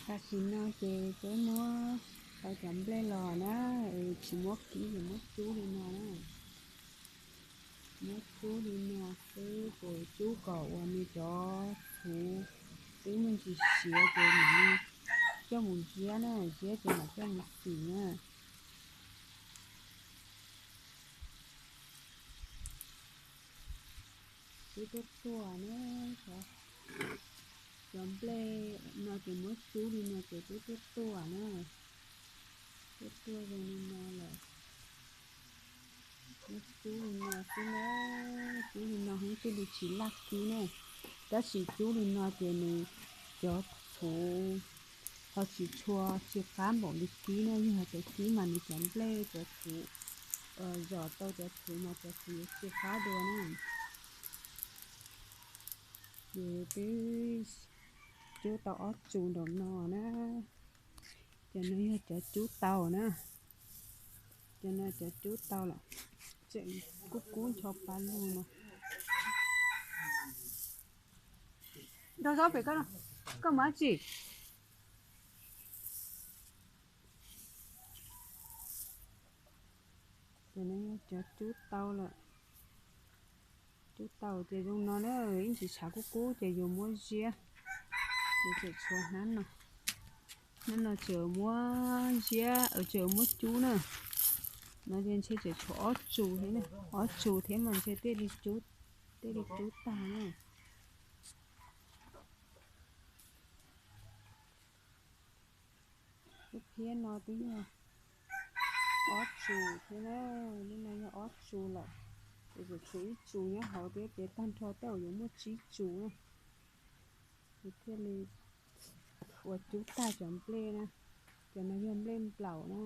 Tam sim no ces peb muab tau cov nplej los na, tsis muab kib, ces muab cub li no na. Muab cub li no xwb ces cub kom uas nws cov txhuv twb me ntsis siav ces mam coj mus ziab na, ziab ces mam coj mus xim na. Twb tuaj tuaj na, cov nplej no ces muab cub li no ces twb tuaj tuaj na. Tuaj tuaj zoo li no lawm. Muab cub li no xwb na, cub li no heev, tej li tsis laj kib na. Tab sis cub li no ces nws cov txhuv ho tsis tshua tsis qab npaum li kib na, yog hais tias kib mas nws cov nplej cov txhuv zom tau cov txhuv mas cov txhuv yuav tsis qab dua na. Ces twb cub tau ob tsu nraum no na. Cov no yog cov cub tau na. Cov no cov cub tau lawm, tseem kub kub ncho pa lug no. Nrog zaub pem koj, koj mus dab tsi? Cov no yog cov cub tau lawm. Cub tau ces zoo no na, ib ntsis tshav kub kub ces yuav muab ziab. Ces tseem tshuav hnab no, hnab no tseem muab ziab, tseem muab cub na. No ces ntshe tseem tshuav ob tsu thiab, ob tsu thiab mas ntshe tej li cub, tej li cub tag na. Lub phiab no twb yog ob tsu thiab na, lub no yog ob tsu lawm, ces tseem tshuav ib tsu nyob hauv thiab ces tag nrho tej zaum yuav muaj tsib tsu na. Ces thiaj li ua cub tag cov nplej na. Cov no yog nplej nplaum na.